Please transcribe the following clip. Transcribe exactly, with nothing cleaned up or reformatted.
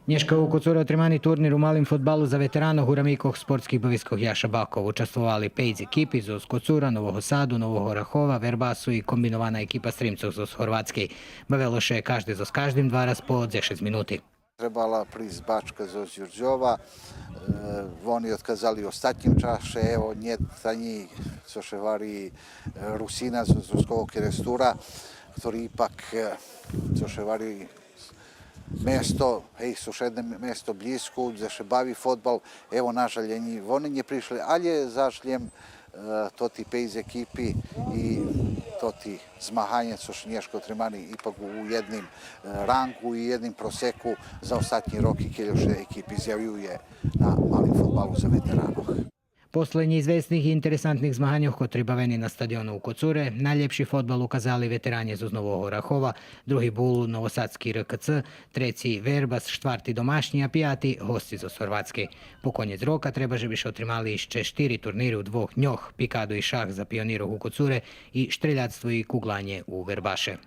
Нєшка у Коцуре отримани турнир у малим фодбалу за ветеранох у рамикох спортских бавискох Яша Баков. Участвовали пейц екипи зоз Коцура, Нового Саду, Нового Орахова, Вербасу и комбинована екипа Стримцох зоз Горватскей. Бавело ше кажде зоз каждим два раз по дзешец минути. Требала присц бачка зоз Дюрдьова. Е, вони одказали у остатнїм чаше, ево, нєт анї, цо ше гвари, е, Русина зоз, зоз Руского Керестура, хтори ипак, е, цо ше гвари, место, гей, сушедне место блїзку, дзе ше бави фодбал, ево, на жаль, анї вони нє пришли, алє заш лєм, е, тоти пейц екипи и тоти змаганя, цо ше нєшка отримани ипак у єдним, е, рангу и єдним просеку за остатнї роки, кельо ше екипи зявює на малим фодбалу за ветеранох. Послєднї извесних и интересантних змаганьох котри бавени на стадиону у Коцуре, найлєпши фодбал указали ветеранє зоз Нового Орахова, други бул новосадски Р К Ц, треци Вербас, штварти домашнї, а пияти госци зоз Горватскей. По конєц рока треба же би ше отримали ище штири турнири у двох дньох: пикаду и шах за пионирох у Коцуре и штреляцтво и кугланє у Вербаше.